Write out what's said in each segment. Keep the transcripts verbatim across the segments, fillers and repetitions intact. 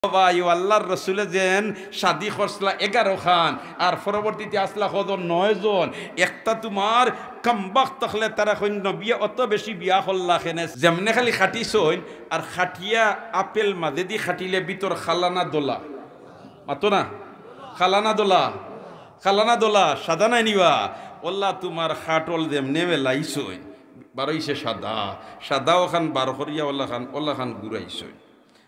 ও ভাই, ও আল্লাহর রসুলে যেন শাদি করছলা এগারো খান, আর পরবর্তীতে আসলা কত? নয় জন। একটা তুমার কমবখত অকলে তারা কইন নবিয়ে অত বেশি বিয়া করলা কেনে? যেমনে খালি খাটিছইন, আর খাটিয়া আপেল মাঝেদি খাটিলে ভিতর খালা না দলা? মাতো না? খালা না দলা? খালা না দলা? সাদা নায় নি বা? অলা তুমার খাটল যেমনে মেলাইছইন, বারইছে সাদা, সাদা অখান বার করিয়া অলাখান, অলাখান ঘুরাইছইন।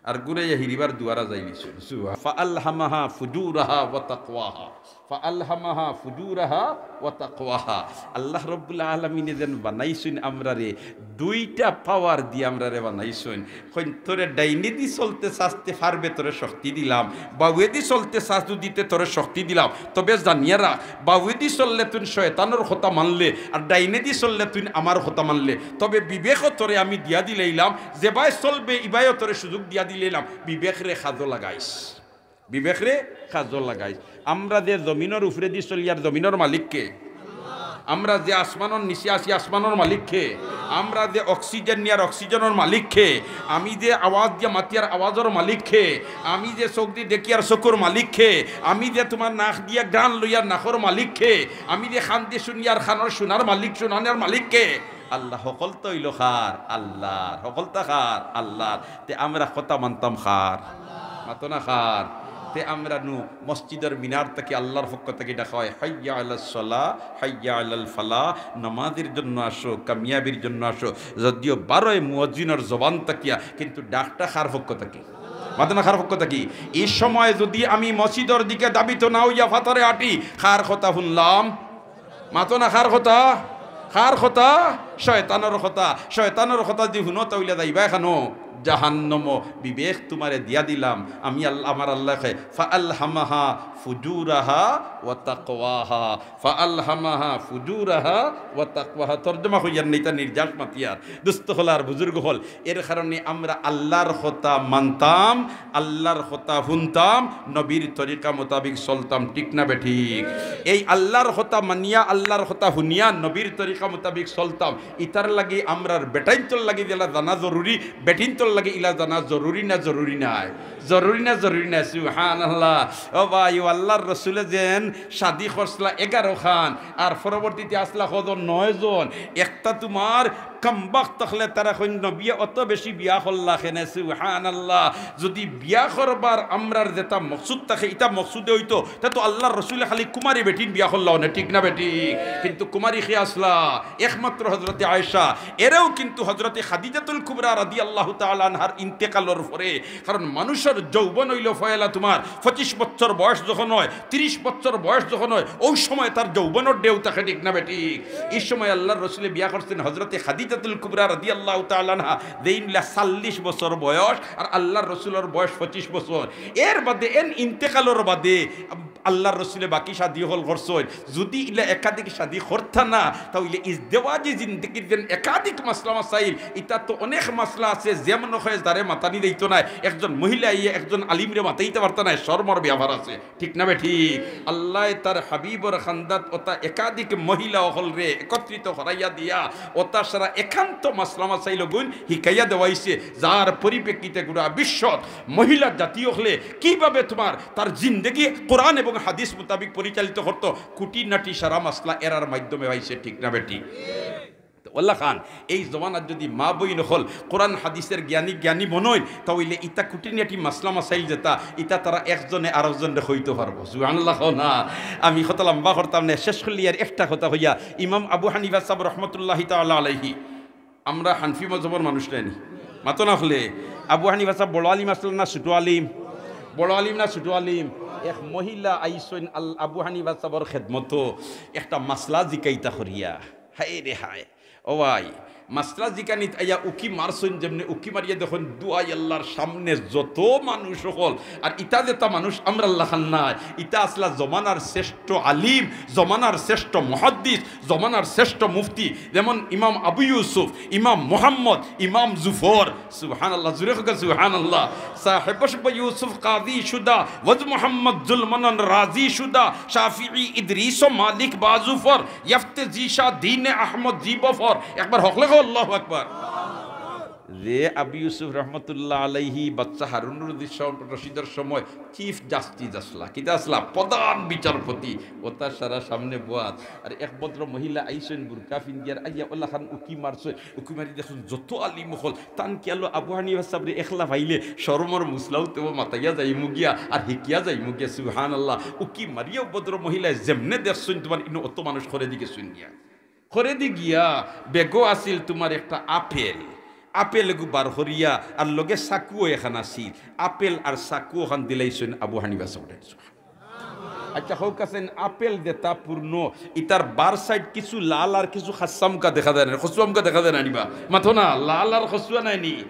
আর ঘুরাইয়া হিরিবার দুয়ারা যাইলিছইন। সুবহান-, فألهمها فجورها وتقواها। فألهمها فجورها وتقواها। আল্লাহ রব্বুল আলামিনে যেন বানাইছইন আমরারে, দুইটা পাওয়ার দি আমরারে বানাইছইন। কইন, তোরে ডাইনেদি চলতে চাইতে পারবে, তোরে শক্তি দিলাম, বাউয়েদি চলতে চাস যুদি তে তোরে শক্তি দিলাম। তবে জানিয়া রাখ, বাউয়েদি চললে তুই শয়তানর কথা মানলে, আর ডাইনেদি চললে তুই আমার কথা মানলে। তবে বিবেকও তোরে আমি দিয়া দিলাইলাম, যেবায় চলবে ইবায়ও তোরে সুযোগ দিয়া দিলাইলাম, বিবেকরে কাজো লাগাইস, বিবেকরে কাজো লাগাইস। আমরা যে জমিনর উপরেদি চলি, আর জমিনর মালিক কে? আমরা যে আসমানর নিচে আছি, আসমানর মালিক কে? আমরা যে অক্সিজেন নিয়ার অক্সিজেনর মালিক কে? আমি যে আওয়াজ দিয়া মাতিয়ার আওয়াজর মালিক কে? আমি যে চোখদি দেখিয়ার চোখর মালিক কে? আমি যে তুমার নাক দিয়া ঘ্রাণ লইয়ার নাকর মালিক কে? আমি যে কানদি শুনিয়ার কানর শুনার মালিক, শুনানিয়ার মালিক কে? আল্লাহ। হকলতা অইলো কার? আল্লাহর। হকলতা কার? আল্লাহর। তে আমরা কথা মানতাম কার? মাতো না কার? তে আমরা নু মসজিদর মিনার থাকি আল্লাহর পক্ষ থাকি ডাকা অয়, "হাইয়া আলাস সালাহ, হাইয়া আলাল ফালাহ, নামাজের জন্য আসো, কামিয়াবির জন্য আসো।" যদিও বারয় মুয়াজ্জিনর জবান থাকিয়া, কিন্তু ডাকটা কার পক্ষ থাকি? মাতো না কার পক্ষ থাকি? ই সময় যুদি আমি মসজিদর দিকে ধাবিত না অইয়া ফাতারে আটি, কার কথা হুনলাম? মাতো না কার কথা? কার কথা? শয়তানর কথা। শয়তানর কথা যুদি হুনো, তা অইলে যাইবায় কানো? জাহান্নামো। বিবেক তুমারে দিয়া দিলাম আমি আল্লাহ, আমার আল্লাহ কয়, "ফাআলহামাহা ফুজুরাহা ওয়া তাকওয়াহা।" ফাআলহামাহা ফুজুরাহা ওয়া তাকওয়াহা। তর্জমা কইয়ার না, ইতা নির্যাস মাতিয়ার। দোস্ত অকল আর বুজুর্গ অকল, এর কারণে আমরা আল্লাহর কথা মানতাম, আল্লাহর কথা হুনতাম, নবীর তরিকা মোতাবিক চলতাম, ঠিক না বেঠিক? এই আল্লাহর কথা মানিয়া, আল্লাহর কথা হুনিয়া, নবীর তরিকা মোতাবিক চলতাম, ইতার লাগি আমরার বেটাইন্তর লাগি যেলা জানা জরুরি, বেটিন্তর লাগি ইলা জানা জরুরি না জরুরি নায়? জরুরি না জরুরি নায়? সুবহানাল্লাহ। ও ভাই, ও আল্লাহর রসুলে যেন শাদি করছলা এগারো খান, আর পরবর্তীতে আসলা কত? নয় জন। একটা তুমার কমবখত অকলে তারা কইন নবিয়ে অত বেশি বিয়া করলা কেনে? সুবহানাল্লাহ। যুদি বিয়া করবার আমরার যেটা মকসুদ থাকে, ইটা মকসুদে অইতো, তে তো আল্লাহর রসুলে খালি কুমারী বেটিন বিয়া করলা অনে, ঠিক না বেঠিক? কিন্তু কুমারী কে আসলা? একমাত্র হজরতে আয়েশা। এরেও কিন্তু হজরতে খাদিজাতুল কুবরা রাদিয়াল্লাহু তাআলা আনহার ইন্তেকালর পরে, কারণ মানুষর যৌবন অইলো পয়লা তুমার পঁচিশ বছর বয়স যখন অয়, তিরিশ বছর বয়স যখন অয়, অউ সময় তার যৌবনর ঢেউ থাকে, ঠিক না বেঠিক? ই সময় আল্লাহর রসুলে বিয়া করছইন হজরতে খাদিজাতুল কুবরা রাদিয়াল্লাহু তাআলা আনহা, যেইন অইলা চল্লিশ বছর বয়স, আর আল্লাহর রসুলর বয়স পঁচিশ বছর। এর বাদে, এন ইন্তেকালর বাদে, আল্লাহর রসুলে বাকি শাদি অকল করছইন। যুদি ইলা একাধিক শাদি করতা না, তা অইলে ইজদেওয়াজি জিন্দেগির যেন একাধিক মাসলা মাসাইল, ইতা তো অনেক মাসলা আছে, যেমন অয় যারে মাতানি দিতো নায়, একজন মহিলা আইয়া একজন আলিমরে মাতাইতা পারতা নায়, শরমর ব্যাপার আছে। ঠিক না বেঠিক? আল্লায় তার হাবিবর খান্দাত অতা একাধিক মহিলা অকলরে একত্রিত করাইয়া দিয়া অতা সারা একান্ত মাসলা মাসাইল অগুইন হিকাইয়া দেওয়াইছে, যার পরিপ্রেক্ষিতে গুড়া বিশ্বত মহিলা জাতি অকলে কিভাবে তুমার তার জিন্দেগি কোরআন এবং হাদিস মোতাবিক পরিচালিত করতো, খুঁটিনাটি সারা মাসলা এরার মাধ্যমে পাইছে। ঠিক না বেঠিক? তো অলা খান, এই জমানাত যুদি মা বইন অকল কোরআন হাদিসের জ্ঞানী জ্ঞানী মনো অইন, তা অইলে ইতা খুঁটিনাটি মাসলা মাসাইল যেটা, ইতা তারা একজনে আরকজনরে কইতো পারবো। সুবহানাল্লাহ কও না। আমি কথা লম্বা করতাম না, শেষ করিলিয়ার একটা কথা কইয়া, ইমাম আবু হানিফা সাব রহমতুল্লাহি তাআলা আলাইহি, আমরা হানফি মজহবর মানুষ নায় নি? মাতো না অকলে। আবু হানিফা সাব বড় আলিম আছলা না ছুটো আলিম? বড় আলিম না ছুটো আলিম? এক মহিলা আইছইন আল-, আবু হানিফা সাবর খেদমতো একটা মাসলা জিকাইতা করিয়া। হায় রে হায়। ও ভাই, মাসলা জিকানিত আইয়া উকি মারছইন, যেমনে উকি মারিয়া দেখইন দুয়াই আল্লাহর সামনে যত মানুষ অকল, আর ইতা যেটা মানুষ আমরার লাখান নায়, ইতা আছলা জমানার শ্রেষ্ঠ আলিম, জমানার শ্রেষ্ঠ মুহাদ্দিস, জমানার শ্রেষ্ঠ মুফতি, যেমন ইমাম আবু ইউসুফ, ইমাম মুহাম্মদ, ইমাম জুফর। সুবহানাল্লাহ, জুরে কউক্কা সুবহানাল্লাহ। সাহেব বশব ইউসুফ কাজী শুদা, ওয়াজ মুহাম্মদ জুলমানন রাজি শুদা, শাফিঈ ইদ্রিস ও মালিক বাজুফর, ইয়াফতে জিশা দিনে আহমদ জি বফর। একবার হকলে কও আল্লাহু আকবার। যে আবু ইউসুফ রহমতুল্লাহ আলাইহি বাদশা হারুনুর রশিদ সম-, রশিদর সময় চিফ জাস্টিস আছলা, কিতা আছলা? প্রধান বিচারপতি। অতার সারা সামনে বওয়াত। আর এক ভদ্র মহিলা আইছইন বুরকা ফিন্দিয়ার, আইয়া অলাখান উকি মারছইন, উকি মারি দেখছইন যত আলিম অকল, তান খিয়ালো আবু হানিফা সাবরে একলা পাইলে শরমর মুসলাও তেও মাতাইয়া যাইমু গিয়া, আর হিকিয়া যাইমু গিয়া। সুবহানাল্লাহ। উকি মারিয়াও ভদ্র মহিলায় যেমনে দেখছইন, তুমার ইনো অত মানুষ খরেদি গেছইন গিয়া। খরেদি গিয়া বেগো আছিল তুমার একটা আপেল, আপেল এগু বার করিয়া আর লগে চাকুও এখান আছিল, আপেল আর চাকু অখান দিলাইছইন আবু হানিফা সাবরে। আচ্ছা, কউক্কা চাইন, আপেল যেটা পূর্ণ, ইতার বার সাইড কিছু লাল আর কিছু খাসা মুখা দেখা যায় না, খসুয়া মুখা দেখা যায় না নি বা? মাতো না, লাল আর খসুয়া নাই নি?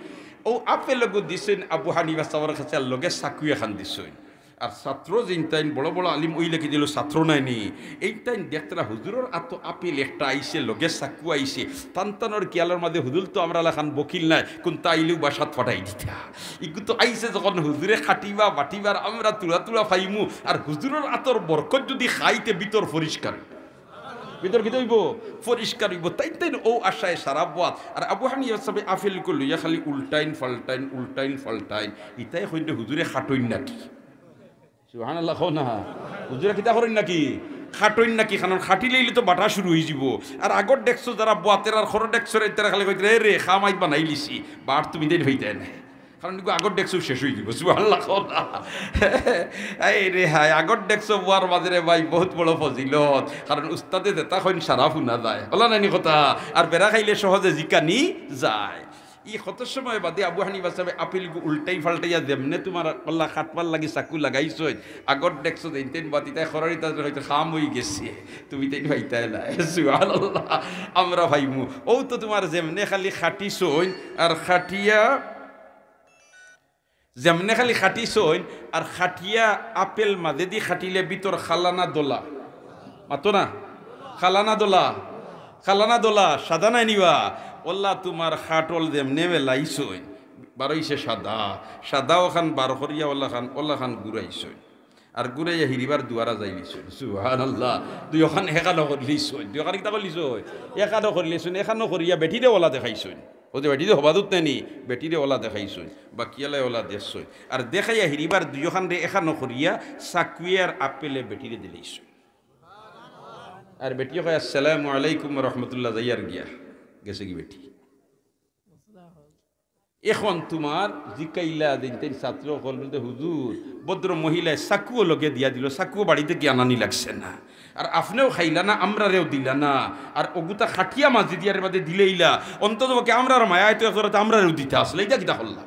অউ আপেল এগু দিছইন আবু হানিফা সাবর কাছে, আর লগে চাকু এখান দিছইন। আর ছাত্র যেইনতাইন বড় বড় আলিম অইলে কিতা ইলা ছাত্র নায় নি, এইনতাইন দেখরা হুজুরর আতো আপেল একটা আইছে, লগে চাকু আইছে, তান তানর খিয়ালর মাঝে হুজুর তো আমরার লাখান বকিল নায়, কুন্তা আইলেউ বাসাত ফাটাই দিতা। ইগু তো আইছে যখন হুজুরে কাটিবা, বাটিবার আমরা তুড়া তুড়া পাইমু, আর হুজুরর আতর বরকত যুদি খাইতে ভিতর পরিষ্কার, ভিতর কিতা অইবো? পরিষ্কার অইবো। তাইনতাইন অউ আশায় সারা বওয়াত। আর আবু হানিফা সাবে আপেল করি লইয়া খালি উল্টাইন ফাল্টাইন, উল্টাইন ফাল্টাইন। ইতায় কইন রে, হুজুরে কাটইন নাকি? সুবহানাল্লাহ কও না। হুজুরে কিতা করইন নাকি? কাটইন নাকি? কারণ কাটিলাইলে তো বাটা শুরু অইযিবো। আর আগর ডেস্কো যারা বওয়াত এরা আর খরর ডেস্কর ইতারা খালি কইতরা, "এ রে, কাম আইজ বানাইলিছি, বাট তুমি দেন হইতায় নায়।" কারণ ইগু আগর ডেস্কো শেষ অইযিবো। সুবহানাল্লাহ কও না। এই রে হায়, আগর ডেস্কো বওয়ার মাঝে রে ভাই বউত বড় ফজিলত। কারণ উস্তাদে যেটা কইন সারা হুনা যায়। অলা নায় নি কথা? আর বেড়া খাইলে সহজে জিকানি যায়। ই কত সময় বাদে আবু হানিফা সাবে আপেল ইগু উল্টাই ফাল্টাইয়া যেমনে তুমার অলা কাটবার লাগি চাকু লাগাইছইন, আগর ডেস্কো যেইনতাইন বওয়াত ইতায় খরর ইতারে কইতো, "কাম অইগেছে, তুমি তাইন পাইতায় নায়।" সুবহানাল্লাহ, আমরা পাইমু। অউ তো তুমার যেমনে খালি কাটিছইন আর কাটিয়া, যেমনে খালি কাটিছইন আর কাটিয়া আপেল মাঝেদি কাটিলে ভিতর কালা না ধলা? মাতো না, কালা না ধলা? কালা না ধলা? সাদা নায় নি বা? অলা তুমার কাটল যেমনে মেলাইছইন, বার অইছে সাদা, সাদা অখান বার করিয়া অলাখান, অলাখান ঘুরাইছইন। আর ঘুরাইয়া হিরিবার দুয়ারা যাইলিছইন। সুবহানাল্লাহ। দুইওখান এখানো করিলিছইন। দুইওখান কিতা করিলিছইন? এখানো করিলিছইন। এখানো করিয়া বেটিরে অলা দেখাইছইন। অউ যে বেটি তো হবাদুত নায় নি, বেটিরে অলা দেখাইছইন। বাকিয়ালায় অলা দেখছইন। আর দেখাইয়া হিরিবার দুইওখানরে এখানো করিয়া চাকুয়ে আর আপেলে বেটিরে দিলাইছইন। আর বেটিয়ে কয়, "আসসালামু আলাইকুম ওয়া রাহমাতুল্লাহ", যাইয়ার গিয়া। গেছেগি বেটি। এখন তুমার জিকাইলা যেইনতাইন ছাত্র অকল বুলে, "হুজুর, ভদ্র মহিলায় চাকুও লগে দিয়া দিলো, চাকুও বাড়ি থাকি আনানি লাগছে না, আর আপনেও খাইলা না, আমরারেও দিলা না, আর অগুতা কাটিয়া মাঝেদি আর বাদে দিলাইলা, অন্তত পক্ষে আমরার মায়ায় তো একজরাতে আমরারেও দিতা আছলা, ইটা কিতা করলা?"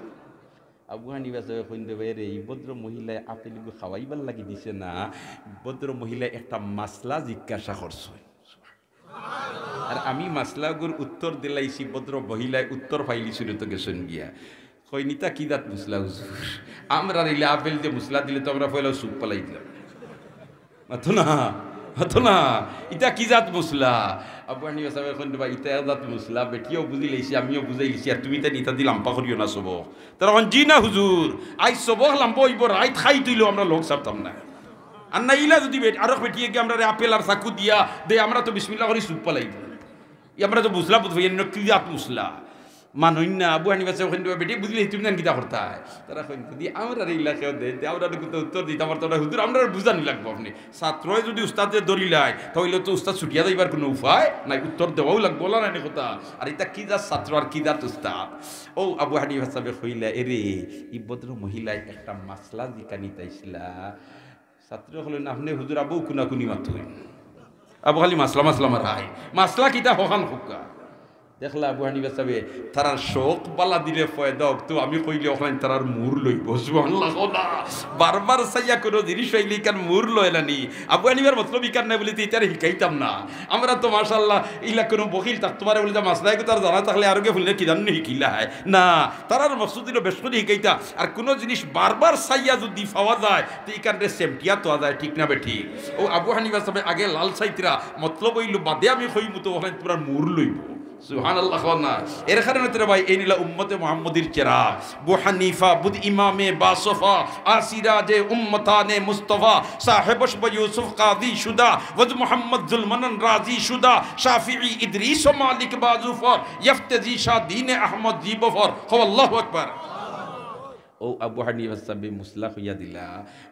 আবু হানিফা সাবে কইন রে ভাই রে, ই ভদ্র মহিলায় আপেল ইগু খাওয়াইবার লাগি দিছে না, ভদ্র মহিলায় একটা মাসলা জিজ্ঞাসা করছইন। আর আমি মাসলাগুর উত্তর দিলাইছি, ভদ্র মহিলায় উত্তর পাইলিছইন তো গেছইন গিয়া। কইন, "ইতা কি জাত মুসলা হুজুর? আমরারে ইলা আপেল দিয়া মুসলা দিলে তো আমরা পয়লাউ চুপ ফালাই দিলাম।" মাতো না, মাতো না, ইতা কি জাত মুসলা? আবু হানিফা সাবে কইন, "বা ইতা এক জাত মুসলা, বেটিয়েও বুঝিলাইছে, আমিও বুঝাইলিছি, আর তুমি তাইন ইতা দি লাম্বা করিও না সবক।" তারা কইন, "জি না হুজুর, আইজ সবক লাম্বা অইবো, রাইত খাইত অইলেও আমরা লগ ছাড়তাম না।" আর না ইলা যুদি বেট-, আরক বেটিয়ে গিয়া আমরারে আপেল আর চাকু দিয়া দে, আমরা তো বিসমিল্লাহ করি চুপ ফালাই দিই। ই আমরা তো মুসলা বুঝ পাইয়ার না, কি জাত মুসলা? মানইন না, আবু হানিফা সাবে কইন, "বেটি বুঝলে তুমি জান কিতা করতায়?" তারা কইন, "যুদি আমরারে ইলা কেউ দে, তে আমরা তো উত্তর দিতাম পারতাম না, হুজুর, আমরারে বুঝানি লাগবো আপনে।" ছাত্রয় যুদি উস্তাদরে ধরিলায়, তাইলে তো উস্তাদ ছুটিয়া যাইবার কুনু উপায় নাই, উত্তর দেওয়াউ লাগবো, অলা নায় নি কথা? আর ইতা কি জাত ছাত্র আর কি জাত উস্তাদ? অউ আবু হানিফা সাবে কইলা, "এরে, ই ভদ্র মহিলায় একটা মাসলা জিকানিত আইছলা।" ছাত্র কইলা, "আপনে হুজুর আবু কুনাকুনি মাতইন, আবু খালি মাসলা মাসলা মারাইন, মাসলা কিতা কখান কউক্কা।" দেখলা আবু হানিফা সাবে, তারার শখ বালা দিলে ফয়দা অউক, তো আমি কইলে অখান তারার মুর লইবো। সুবহানাল্লাহ কও না। বারবার চাইয়া কুনু জিনিস পাইলে ইখান মুর লয় না নি। আবু হানিফার মতলব ইখান নায় বুলে তো ইতারে হিকাইতাম না। আমরা তো মাশাআল্লাহ ইলা কুনু বখিল থাকতো পারে বুলে যে মাসলা ইগু তার জানা থাকলে আরোগে হুনলে কি জানি হিকিলায়। না, তারার মকসুদ অইলো বেশ করি হিকাইতা। আর কুনু জিনিস বারবার চাইয়া যুদি পাওয়া যায়, তে ইখানরে সেমটিয়া থওয়া যায়, ঠিক না বেঠিক? অউ আবু হানিফা সাবে আগে লাল চাইতরা, মতলব অইলো বাদে আমি কইমু তো অখান তুমরার মুর লইবো। সুবহানাল্লাহ কও না। এর কারণে তো রে ভাই, এই নিলা উম্মতে মুহাম্মদীর চেরাগ। বু হানিফা বুদ ইমামে বাসফা, আসিরাজে উম্মতানে মুস্তফা, সাহেব বশব ইউসুফ কাজী শুদা, ওয়াজ মুহাম্মদ জুলমানান রাজি শুদা, শাফিঈ ইদ্রিস ও মালিক বাজুফর, ইফতেজি শাহ দ্বীন আহমদ জিবফর। কও আল্লাহু আকবার। ও আবু হানিফা সাহেব মুসলা কইয়া দিলা,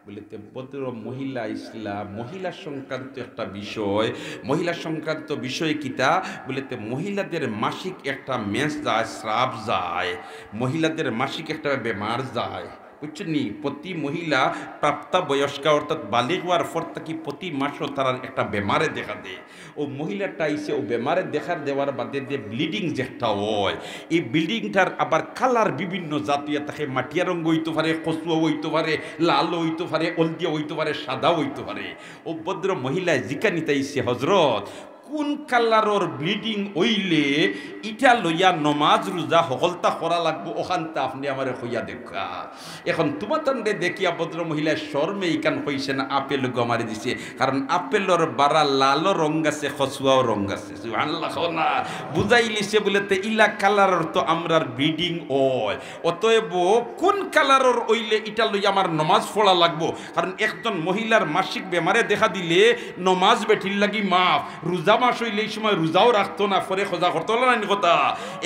বলে তে ভদ্র মহিলা ইসলাম, মহিলা সংক্রান্ত একটা বিষয়, মহিলা সংক্রান্ত বিষয় কিতা? বলে তে মহিলাদের মাসিক একটা মেন্স যায়, স্রাব যায়, মহিলাদের মাসিক একটা বেমার যায়, বুঝছনি? প্রতি মহিলা প্রাপ্তা বয়স্কা অর্থাৎ বালিগ হওয়ার পর থাকি প্রতি মাসও তারার একটা বেমারে দেখা দেয়। ও মহিলাটা আইছে, ও বেমারে দেখা দেওয়ার বাদে যে ব্লিডিং যেটা হয়, এই ব্লিডিংটার আবার কালার বিভিন্ন জাত অইয়া থাকে, মাটিয়া রঙ অইতো পারে, কচুয়া অইতো পারে, লাল অইতো পারে, হলদিয়া অইতো পারে, সাদা অইতো পারে। ও ভদ্র মহিলায় জিকানিত আইছে, হজরত, কোন কালারর ব্লিডিং অইলে ইটা লইয়া নমাজ রোজা হকলতা করা লাগবো, অখানতা আপনে আমারে কইয়া দেউক্কা। এখন তুমাতানরে দেখিয়া ভদ্র মহিলায় শরমে ইখান কইছে না, আপেল গমারি দিছে, কারণ আপেলর বারা লালও রং আছে, কচুয়াও রং আছে। সুবহানাল্লাহ কও না। বুঝাইলিছে বলে তে ইলা কালারর তো আমরার ব্লিডিং অয়, অতএব কোন কালারর অইলে ইটা লইয়া আমার নমাজ পড়া লাগবো? কারণ একজন মহিলার মাসিক বেমারে দেখা দিলে নমাজ বেটির লাগি মাফ, রোজা মাস অইলে এই সময় রোজাও রাখতো না, পরে কজা করতো নানি কথা।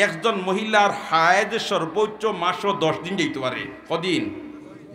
একজন মহিলার হায়েজ সর্বোচ্চ মাসও দশ দিন যাইতো পারে। কদিন?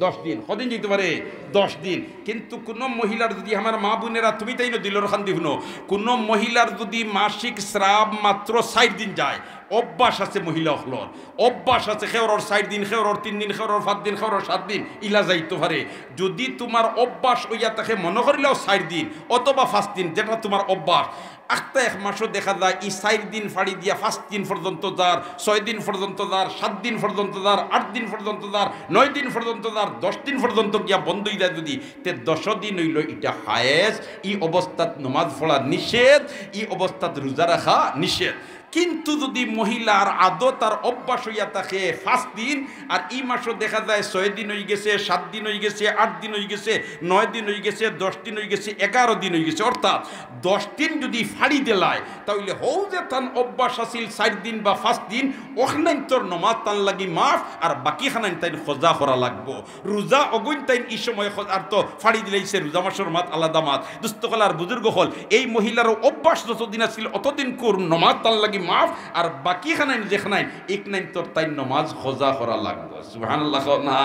দশ দিন। কদিন যাইতো পারে? দশ দিন। কিন্তু কোনো মহিলার যদি, আমার মা বোনেরা, তুমি তাইন দিলর কান্দি হুনো, কোনো মহিলার যদি মাসিক স্রাব মাত্র চাইর দিন যায়, অভ্যাস আছে মহিলা অকলর, অভ্যাস আছে, কেউরর চাইর দিন, কেউরর তিন দিন, কেউরর পাঁচ দিন, কেউরর সাত দিন, ইলা যাইতো পারে। যদি তুমার অভ্যাস অইয়া থাকে, মনো করিলাও চাইর দিন অথবা পাঁচ দিন, যেটা তুমার অভ্যাস, আখতা এক মাসও দেখা যায় ই চাইর দিন ফাড়ি দিয়া পাঁচ দিন পর্যন্ত যার, ছয় দিন পর্যন্ত যার, সাত দিন পর্যন্ত যার, আট দিন পর্যন্ত যার, নয় দিন পর্যন্ত যার, দশ দিন পর্যন্ত গিয়া বন্ধ অই যায় যদি, তে দশ দিন অইলো ইটা হায়েজ, ই অবস্থাত নমাজ পড়া নিষেধ, ই অবস্থাত রোজা রাখা নিষেধ। কিন্তু যদি মহিলার আদত আর অভ্যাস অইয়া থাকে পাঁচ দিন, আর ই মাসও দেখা যায় ছয় দিন অই গেছে, সাত দিন অই গেছে, আট দিন অই গেছে, নয় দিন অই গেছে, দশ দিন অই গেছে, এগারো দিন অই গেছে, অর্থাৎ দশ দিন যদি ফাড়ি দিলায়, তাইলে হউ যে তান অভ্যাস আছিল চাইর দিন বা পাঁচ দিন, অখানাইন্তর নমাজ তান লাগি মাফ, আর বাকি খানাইন তাইন কজা করা লাগবো। রোজা অগুইন তাইন ই সময় খ-, আর তো ফাড়ি দিলাইছে, রোজা মাসর মাত আলাদা মাত। দুস্ত অকল আর বুজুর্গ অকল, এই মহিলারও অভ্যাস যতদিন আছিল, অতদিন কুর নমাজ তান লাগি মাফ, আর বাকি খানাইন যেখানাইন, ইখানাইন্তর তাইন নমাজ কজা করা লাগবো। সুবহানাল্লাহ কও না।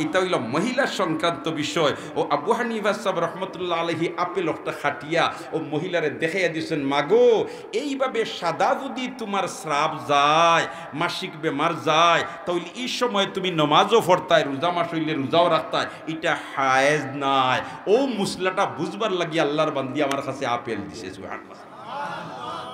ইটা অইলো মহিলা সংক্রান্ত বিষয়। ও আবু হানিফা সাহেব রহমতুল্লাহ আলাইহি আপেল একটা খাটিয়া ও মহিলারে দেখাইয়া দিছেন, মাগো, এইভাবে সাদা যদি তুমার স্রাব যায়, মাসিক বেমার যায়, তাইলে ই সময় তুমি নমাজও পড়তায়, রোজা মাস অইলে রোজাও রাখতায়, ইটা হায়েজ নায়। ও মুসলাটা বুঝবার লাগি আল্লার বান্দি আমার কাছে আপেল দিছে। সুবহানাল্লাহ।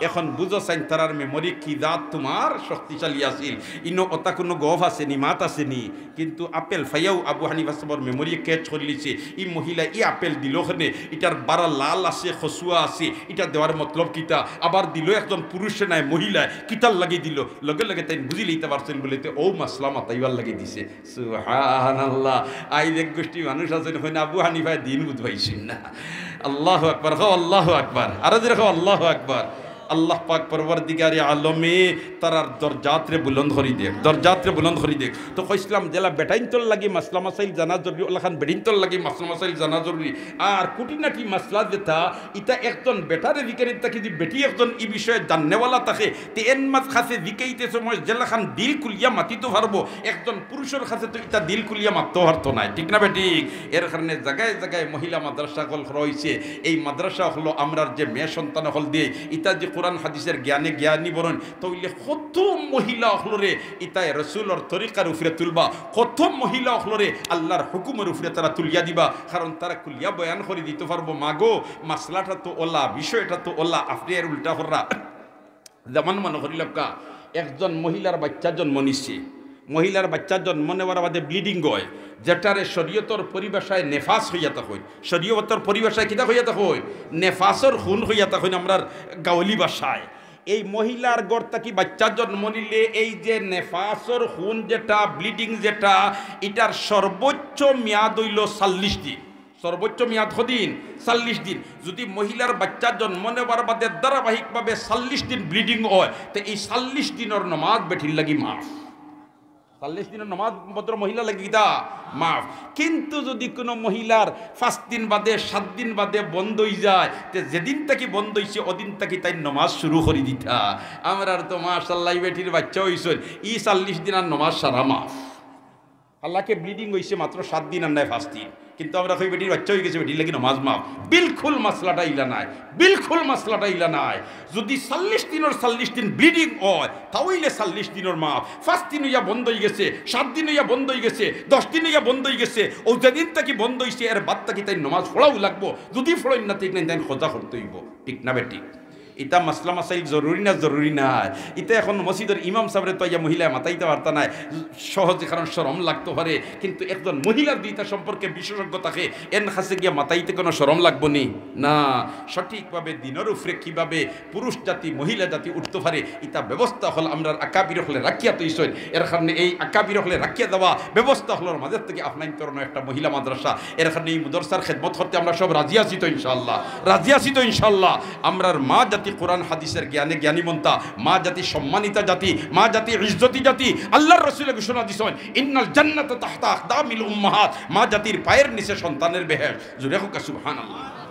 এখন বুঝো চাইন, তারার মেমোরি কি জাত তুমার শক্তিশালী আছিল। ইনো অতা কুনু গফ আছে নি, মাত আছে নি, কিন্তু আপেল ফাইয়াউ আবু হানিফা সাহেবর মেমোরিয়ে ক্যাচ করিলিছে। ই মহিলা ই আপেল দিলো কেনে, ইটার বারা লাল আছে, কচুয়া আছে, ইটা দেওয়ার মতলব কিতা? আবার দিলো একজন পুরুষে নায় মহিলায়, কিতার লাগি দিলো? লগে লগে তাইন বুঝিলিতা পারছইন বলে তে অউ মাসলা মাতাইবার লাগি দিছে। সুবহানাল্লাহ। আইজ এক গোষ্ঠী মানুষ আছইন, কইন আবু হানিফায় দিন বুঝাইছইন না। আল্লাহু আকবার, কও আল্লাহু আকবার। আরো জোরে কও আল্লাহু আকবার। আল্লাহ পাক পরওয়ারদিগারে আলমে তারার দরজাতরে বুলন্দ করি দেউক, দরজাতরে বুলন্দ করি দেউক। তো কইছলাম যেলা বেটাইন্তর লাগি মাসলা মাসাইল জানা জরুরি, অলাখান বেটিন্তর লাগি মাসলা মাসাইল জানা জরুরি। আর খুঁটিনাটি মাসলা যেটা, ইটা একজন বেটারে জিকানির থাকি যদি বেটি একজন ই বিষয়ে জাননেওয়ালা থাকে, তে এন মাত কাছে জিকাইতে সময় যেলাখান দিল খুলিয়া মাতিতো পারবো, একজন পুরুষর কাছে তো ইটা দিল খুলিয়া মাততো পারতো নায়, ঠিক না বেঠিক? এর কারণে জাগায় জাগায় মহিলা মাদ্রাসা অকল করা অইছে। এই মাদ্রাসা অকলো আমরার যে মেয়ে সন্তান অকল দিয়া, ইতা যে কোরআন হাদিসের জ্ঞানে জ্ঞানী বরইন, তাইলে কত মহিলা অকলরে ইতায় রসুলর তরিকার উপরে তুলবা, কত মহিলা অকলরে আল্লার হুকুমর উপরে তারা তুলিয়া দিবা, কারণ তারা খুলিয়া বয়ান করি দিতো পারবো, মাগো, মাসলাটা তো অলা, বিষয়টা তো অলা, আপনে এর উল্টা কররা। যেমন মনো করিলাউক্কা, একজন মহিলার বাইচ্চা জন্ম নিছে, মহিলার বাইচ্চা জন্ম নেওয়ার বাদে ব্লিডিং অয়, যেটারে শরীয়তর পরিভাষায় নেফাস কইয়া থাকইন। শরীয়তর পরিভাষায় কিতা কইয়া থাকইন? নেফাসর খুন কইয়া থাকইন আমরার গাঁওয়ালি ভাষায়। এই মহিলার ঘর থাকি বাইচ্চা জন্ম নিলে এই যে নেফাসর খুন যেটা, ব্লিডিং যেটা, ইটার সর্বোচ্চ মেয়াদ অইলো চল্লিশ দিন। সর্বোচ্চ মেয়াদ কদিন? চল্লিশ দিন। যদি মহিলার বাচ্চা জন্ম নেবার বাদে ধারাবাহিকভাবে চল্লিশ দিন ব্লিডিং অয়, তে এই চল্লিশ দিনর নমাজ বেটির লাগি মাফ। চল্লিশ দিনর নমাজ ভদ্র মহিলা লাগি কিতা? মাফ। কিন্তু যদি কোনো মহিলার পাঁচ দিন বাদে, সাত দিন বাদে বন্ধ অইযায়, তে যেদিন থাকি বন্ধ অইছে, ওদিন থাকি তাইন নমাজ শুরু করি দিতা। আমরার তো মাশাআল্লাহ, ই বেটির বাচ্চা অইছইন, ই চল্লিশ দিন আর নমাজ সারা মাফ। আল্লাহকে ব্লিডিং অইছে মাত্র সাত দিন আর নায় পাঁচ দিন, কিন্তু আমরা কই বেটির বাচ্চা অইগেছে, বেটির লাগি নমাজ মাফ। বিলকুল মাসলাটা ইলা নায়, বিলকুল মাসলাটা ইলা নায়। যদি চল্লিশ দিনর চল্লিশ দিন ব্লিডিং অয়, তা অইলে চল্লিশ দিনর মাফ। পাঁচ দিন অইয়া বন্ধ অইগেছে, সাত দিন অইয়া বন্ধ অইগেছে, দশ দিন অইয়া বন্ধ অইগেছে, অউ যেদিন থাকি বন্ধ অইছে, এর বাদ থাকি তাইন নমাজ পড়াউ লাগবো। যদি পড়ইন না, ঠিক নাই, তাইন কাজা করতে অইবো। ঠিক না বেঠিক? ইতা মাসলা মাসাইল জরুরি না জরুরি নায়? ইতা এখন মসজিদর ইমাম সাবরে তো আইয়া মহিলায় মাতাইতা পারতা নায় সহজে, কারণ শরম লাগতো পারে। কিন্তু একজন মহিলার যদি ইতা সম্পর্কে বিশেষজ্ঞ থাকে, এন কাছে গিয়া মাতাইতে কোনো শরম লাগবো নি? না। সঠিকভাবে দিনর উপরে কিভাবে পুরুষ জাতি, মহিলা জাতি উঠতো পারে, ইতা ব্যবস্থা অকল আমরার আকাবির অকলে রাখিয়া থইছইন। এর কারণে এই আকাবির অকলে রাখিয়া দেওয়া ব্যবস্থা অকলর মাঝে থাকি আপনাইন তরনো একটা মহিলা মাদ্রাসা, এর কারণে এই মাদ্রাসার খেদমত করতে আমরা সব রাজি আছি তো ইনশাআল্লাহ? রাজি আছি তো ইনশাআল্লাহ? আমরার মা জাতি কোরআন হাদিসের জ্ঞানে জ্ঞানী মনতা, মা জাতি সম্মানিতা জাতি, মা জাতি ইজ্জতি জাতি। আল্লাহর রসুলে ঘোষণা দিছইন, "ইন্নাল জান্নাতা তাহতা আকদামিল উম্মাহাত", মা জাতির পায়ের নিচে সন্তানের বেহেশত। জোরে কউক্কা সুবহানাল্লাহ।